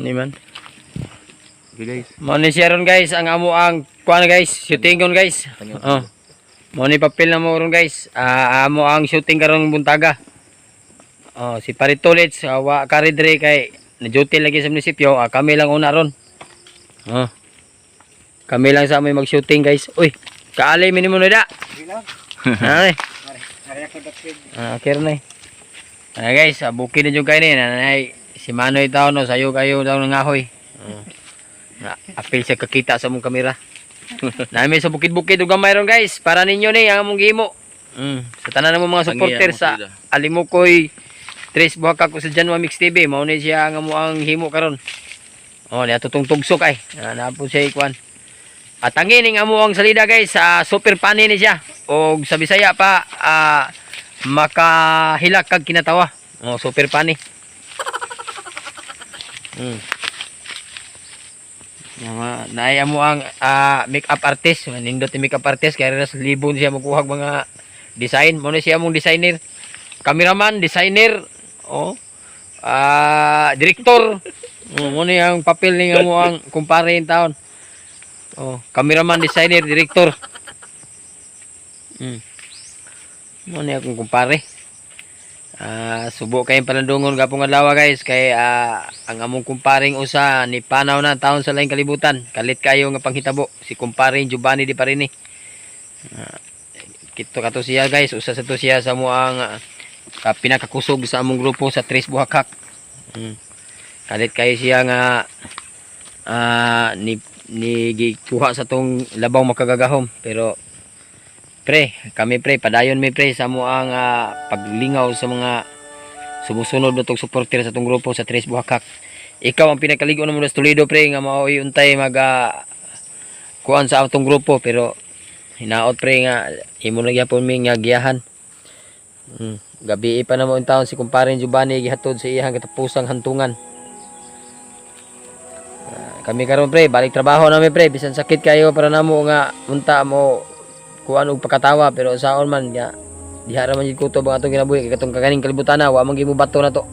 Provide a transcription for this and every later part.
Ni man. Okay, guys. Mao ni siya ron, guys, ang amo ang kuan, guys, shooting kon, guys. Oh. Mao ni papel na mo ron, guys. Ah, amo ang shooting karong buntaga. Oh, si Paritulits wa kari diri kay na duty lagi sa munisipyo. Ah, kami lang una ron. Oh. Kami lang sa amoy mag-shooting, guys. Uy, kaalay minimo na da. Ay. Ah, okay na eh. Ah, guys, bukid na jud kay ni nanay si Manoy taon no sayo kayo daw ng ngahoy. Oh. Na, apil siya kakita sa mong kamera. Nami sa bukid-bukid ug gamay ron, guys, para ninyo ni ang among gihimo. Sa tanan namo mga supporter sa Alimukoy Tres Buhakak ko sa Janwa Mix TV, mao ni siya ang amo ang himo karon. Oh, niya tutong tugsok ay. Na na po siya ikuan. At ang ning amo ang salida, guys, sa super funny ni siya. Og sa Bisaya pa makahilak kag kinatawa. Oh, super funny. Nga naay amo ang makeup artist, nindot ni makeup artist kay ras libon siya magkuhag mga design. Mo ni siya among designer. Cameraman, designer, oh. Ah, director. Oh, mo ni ang papel ni amo ang kumpare in taon. Oh, cameraman, designer, director. Mo ni akong kumpare. Ah, subo kayong palandungon gapong adlaw, guys, kay ang among kumparing usa ni panaw na taon sa laing kalibutan. Kalit kayo nga panghitabo si kumparing Giovanni Di Parini. Ah, kito kato siya, guys, usa sa to siya sa mo ang pinakakusog sa among grupo sa Tres Buhakak. Kalit kayo siya nga ni ni gikuha sa tong labaw makagagahom, pero pre, kami, pre, padayon mi, pre, sa mo ang paglingaw sa mga sumusunod na tong supporter sa tong grupo sa Tres Buhakak. Ikaw ang pinakaligo na mo sa Toledo, pre, nga maoy untay mag kuan sa atong grupo, pero hinaot, pre, nga imo na gyapon mi nga giyahan. Gabi pa na mo taon si kumpare Giovanni gihatod sa iyang katapusang hantungan. Ah, kami karon, pre, balik trabaho nami, pre, bisan sakit kayo para namo nga unta mo kuan og pakatawa, pero saon man nga diha ra man jud kutob ang atong kinabuhi kay katong kaganing kalibutan na wa man gyud mo bato na to.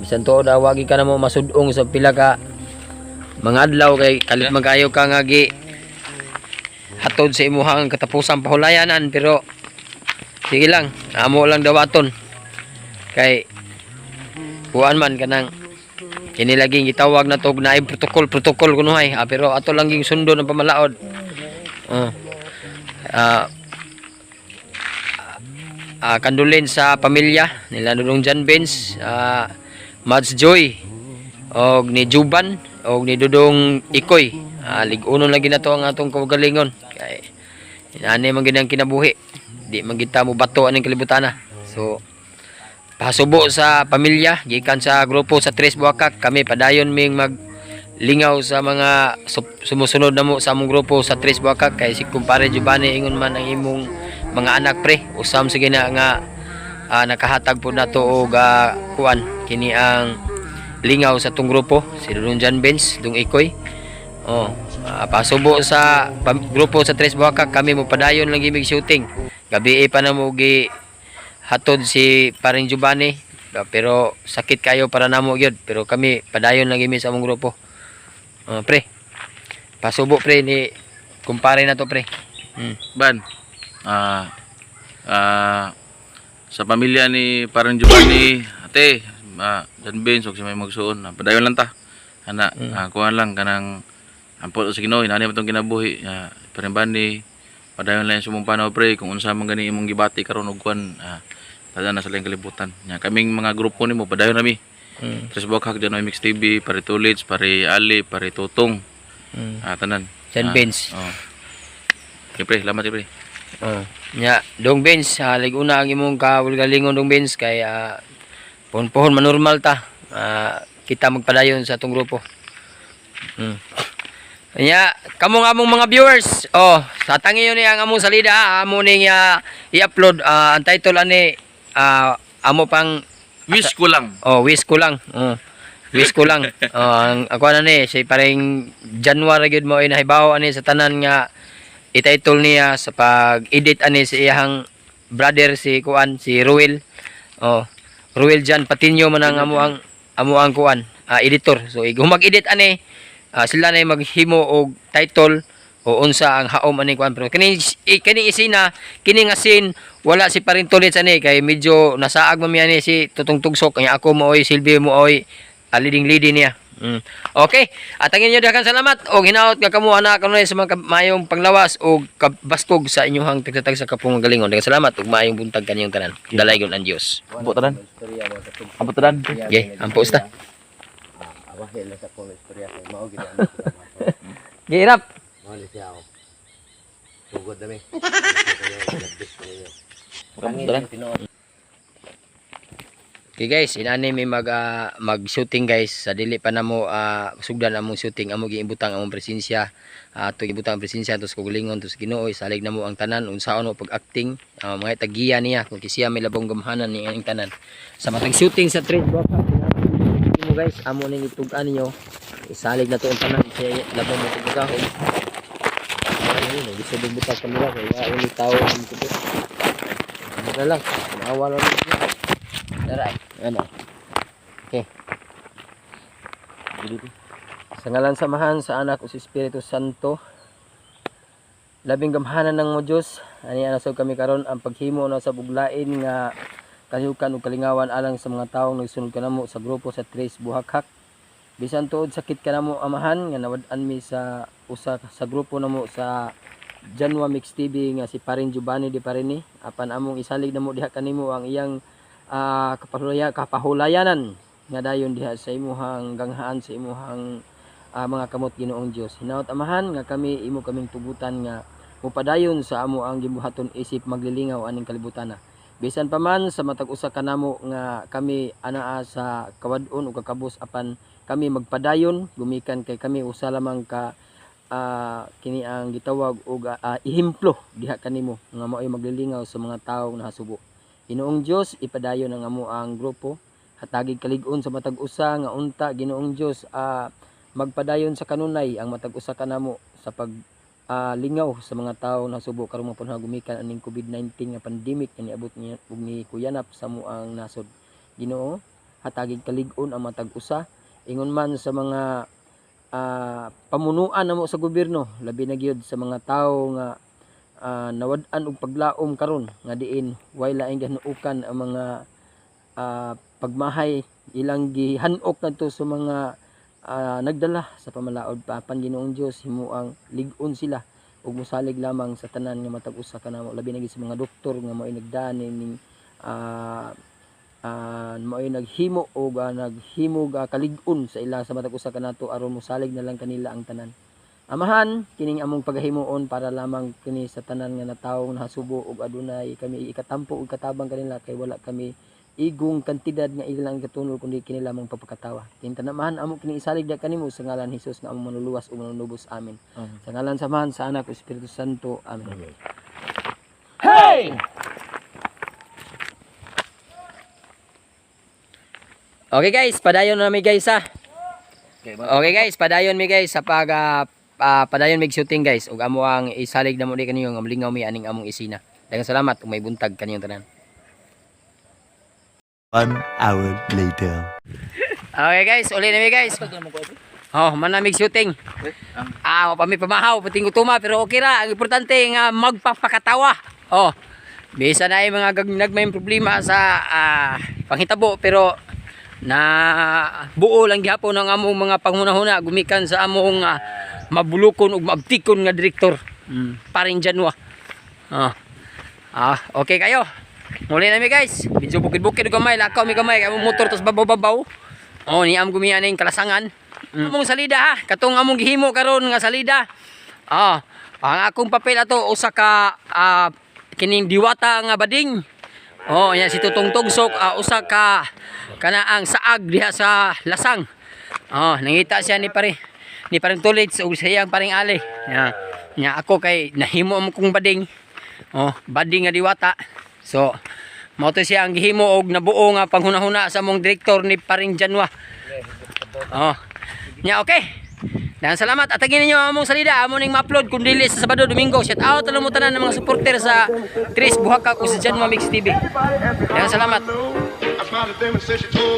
Bisan tuod wagi ka na mo masudong sa pila ka mga adlaw kay kalit man kayo ka nga gi hatod sa imuhang katapusang pahulayanan, pero sige lang, amo lang dawaton kay kuan man kanang kini laging gitawag na tog naay protocol protocol kunuhay, pero ato lang ging sundon ang pamalaod. Oh. Kandulin sa pamilya nila Dudong John Benz, Mads Joy og ni Juban og ni Dudong Ikoy. Ah, lig-unon lagi na to ang atong kaugalingon kay inani man gid ang kinabuhi, di man gid ta mo bato aning kalibutan na. So pasubo sa pamilya gikan sa grupo sa Tres Buakak, kami padayon ming maglingaw sa mga sumusunod na mo sa among grupo sa Tres Buakak kay si kumpare Giovanni ingon man ang imong mga anak, pre, usam sige na nga nakahatag po nato og kuan kini ang lingaw sa tong grupo si Dudong John Benz, Dung Ikoy. Oh, pasubo sa grupo sa Tres Buakak, kami mo padayon lang gimig shooting. Gabi pa na mo gi hatod si paring Giovanni, pero sakit kayo para namo gyud, pero kami padayon lang gimi sa among grupo. Oh, pre, pasubo, pre, ni kumpare na to, pre. Ban. Ah ah sa pamilya ni parang Giovanni, ate, John Benz, ug sa may magsuon, padayon lang ta. Ana, kuan lang kanang ampot sa Ginoo, inani man tong kinabuhi, parang Bani, padayon lang yung sumong panaw, pre, kung unsa man gani imong gibati karon og kuan, tada na sa laing kalibutan. Nya kaming mga grupo nimo padayon nami. Tres Buhakak, John Mix TV, pare Tulits, pare Ali, pare Tutong, tanan. John Benz. Oh. Okay, pre, salamat, pre. Oh. Nya, Dong Benz, lig-una ang imong kawalgalingon, Dong Benz, kay pohon-pohon manormal ta. Ah, kita magpadayon sa atong grupo. Nya, kamo nga among mga viewers. Oh, sa tangi yun ni ang among salida, amo ning i-upload ang title ani amo pang Wish ko lang. Oh, wish ko lang. Oh. Wish ko lang. Oh, ang ako na ni si paring January gyud mo ay nahibaw ani sa tanan nga i-title niya sa pag-edit ani sa iyang brother si kuan si Ruel. Oh, Ruel Jan Patinio man ang amo ang amo ang kuan, editor. So kung mag-edit ani, sila na maghimo og title o unsa ang haom ani kuan, pero kini kini isina, kini nga scene, wala si Paring Tulit ani kay medyo nasaag man mi ani si Tutong Tugsok kaya ako mooy silbi mooy leading lady niya. Okay, at ang inyo daghang salamat og hinaot nga kamo ana kanunay sa mga maayong panglawas og kabaskog sa inyong tagsa-tagsa sa kapong galingon. Daghang salamat ug maayong buntag kaniyong tanan. Dalaygon ang Dios. Ampo tanan. Ampo tanan. Okay, ampo usta. Awahin lang sa akong istorya kay mao gid ang Giirap. Mao ni siya ako. Sugod na mi. Ampo tanan. Okay guys, inani may mag shooting guys sa dili pa namo sugdan among shooting, amo giibutang among presensya. Ato gibutang ang presensya tos kagalingon tos Ginoo, isalig namo ang tanan unsaon mo pag-acting, mga tagiya niya kung kisiya may labong gamhanan ni ang tanan. Sa matag shooting sa trade broadcast mo guys, amo ning itug-an ninyo. Isalig na to ang tanan kay labong mo pagkahom. Ano yun, gusto butang kamera kay wa ni tao ang kuto. Ano na lang, maawa lang niyo. Tara, ano. Okay. Sa ngalan sa Amahan, sa Anak, o sa Espiritu Santo, labing gamhanan ng mo Diyos, ani anasog kami karon ang paghimo na sa buglain nga kalihukan ug kalingawan alang sa mga taong nagsunod kanamo sa grupo sa Tres Buhakhak. Bisan tuod sakit kanamo, Amahan, nga nawad-an mi sa usa sa grupo namo sa Janwa Mix TV nga si Paring Giovanni Di Parini, apan among isalig namo diha kanimo ang iyang kapahulayanan nga dayon diha sa imuhang ganghaan, sa imuhang mga kamot, Ginoong Dios. Hinaot, Amahan, nga kami imo kaming tugutan nga mupadayon sa amo ang gibuhaton isip maglilingaw aning kalibutana. Bisan pa man sa matag usa kanamo nga kami anaa sa kawad-on o kakabos, apan kami magpadayon gumikan kay kami usa lamang ka kini ang gitawag og ehemplo diha kanimo nga mao'y maglilingaw sa mga taong nahasubo. Ginoong Dios, ipadayon ang amo ang grupo, hatagig kalig-on sa matag usa nga unta, Ginoong Dios, magpadayon sa kanunay ang matag usa kanamo sa pag lingaw sa mga tawo na subo karong mga panahon gumikan aning COVID-19 nga pandemic nga niabot niya ug ni kuyanap sa amoang nasod. Ginoo, hatagig kalig-on ang matag usa ingon man sa mga pamunuan namo sa gobyerno, labi na gyud sa mga tawo nga nawad-an og paglaom karon nga diin way laing ganuokan ang mga pagmahay ilang gihanok ngadto sa mga nagdala sa pamalaod pa. Apan, Ginoong Dios, himuang lig-on sila ug mosalig lamang sa tanan nga matag usa kanamo, labi na gyud sa mga doktor nga mao'y nagdaan ning mao'y naghimo og naghimog kalig-on sa ila sa matag usa kanato aron mosalig na lang kanila ang tanan. Amahan, kining among pagahimuon para lamang kini sa tanan nga natawong nahasubo ug adunay kami ikatampo ug katabang kanila kay wala kami igong kantidad nga ilang katunol kundi kini lamang pagpakatawa. Kini tanamahan amo kini isalig da kanimo sa ngalan ni Hesus nga among manluluwas ug manunubos. Amen. Amen. Sa ngalan sa Amahan, sa Anak ug Espiritu Santo. Amen. Amen. Hey! Okay guys, padayon na mi guys ha. Okay guys, padayon mi guys sa pag padayon mig shooting guys ug amo ang isalig na mo di kaniyo nga lingaw mi aning among isina. Daghang salamat ug may buntag kaniyong tanan. One hour later. Okay guys, uli na mi guys. Oh, manamig shooting. Ah, wa pa mi pamahaw, pating gutuma pero okay ra. Ang importante nga magpapakatawa. Oh. Bisa na ay mga nagmay problema sa panghitabo pero na buo lang gihapon ang among mga panghuna-huna gumikan sa among mabulukon ug maabtikon nga direktor. Paring Janwa. Ah. Ah, okay kayo. Muli na mi guys. Medyo bukid-bukid ug gamay, lakaw mi gamay kay among motor tos babaw-babaw. Oh, ni am gumiya ning kalasangan. Among salida ha, katong among gihimo karon nga salida. Ah, ang akong papel ato usa ka kining diwata nga bading. Oh, yan si Tutong Tugsok, usa ka kana ang saag diha sa lasang. Oh, nangita siya ni pare ni paring Tulits ug sa iyang paring Ali. Ya. Nya ako kay nahimo amo kong bading. Oh, bading nga diwata. So, mao to siya ang gihimo og nabuo nga panghunahuna sa among direktor ni paring Janwa. Oh. Nya okay. Daghang salamat. Atagin ninyo ang among salida. Amo ning ma-upload kung dili sa Sabado, Domingo. Shout out mo tanan ng mga supporter sa Tres Buhakak o sa Janwa Mix TV. Daghang salamat. I found a thing that said she told